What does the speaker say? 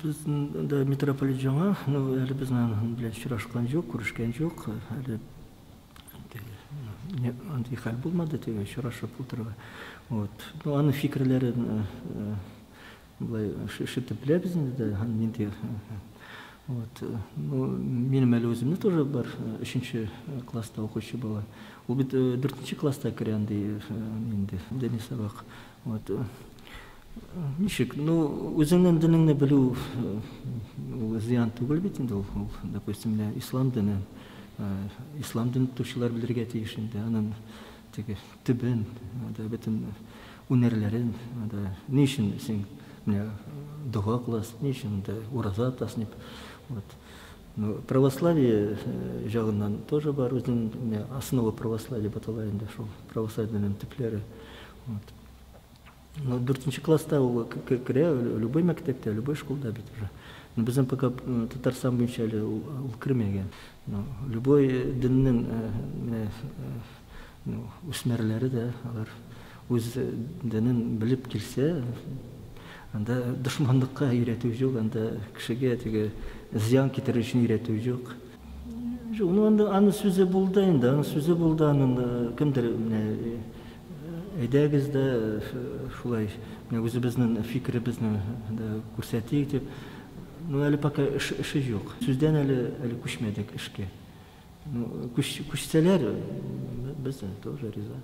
Без митрополит жаңа, ну, әле без аның белән очрашкан юк, күрешкән юк, әле андый хәл булмады, теге очрашып утырырга. Вот. Ну, аның фикерләрен болай ишетеп беләбез инде дә, аның нинди. Вот. Ну, минем әле үземне тоже бар, өченче класста укучы бала. Ул бит дүртенче класста керә андый инде дини сабак. Вот. Ничек? Ну, үзеңнең динеңне белү ул зыян түгел бит инде ул, допустим, менә ислам дине, ислам динен тотучылар белергә тиеш инде, аның теге төбен, да, бөтен үнәрләрен, да, ни өчен син менә дога кыласың, ни өчен да ураза тотасың дип. Вот. Ну, православие җагыннан тоже бар, үзенең менә основа православия дип атала инде шул православие диненең төпләре. Вот. Ну, дүртенче класста ул керә, любой мәктәптә, любой школда бит уже. Но безнең пока Татарстан буенча әле ул кермәгән. Ну, любой диннең менә ну, үсмерләре дә алар үз динен белеп килсә, анда дошманлыкка өйрәтү юк, анда кешегә теге зыян китерер өчен өйрәтү юк. Юк, ну анда аның сүзе булды инде, аның сүзе булды, аның кемдер менә әйдәгез дә шулай менә үзебезнең фикеребезне дә күрсәтик дип. Ну, әле пока эше юк. Сүздән әле күчмәдек эшкә. Ну, күчсәләр, без тоже риза.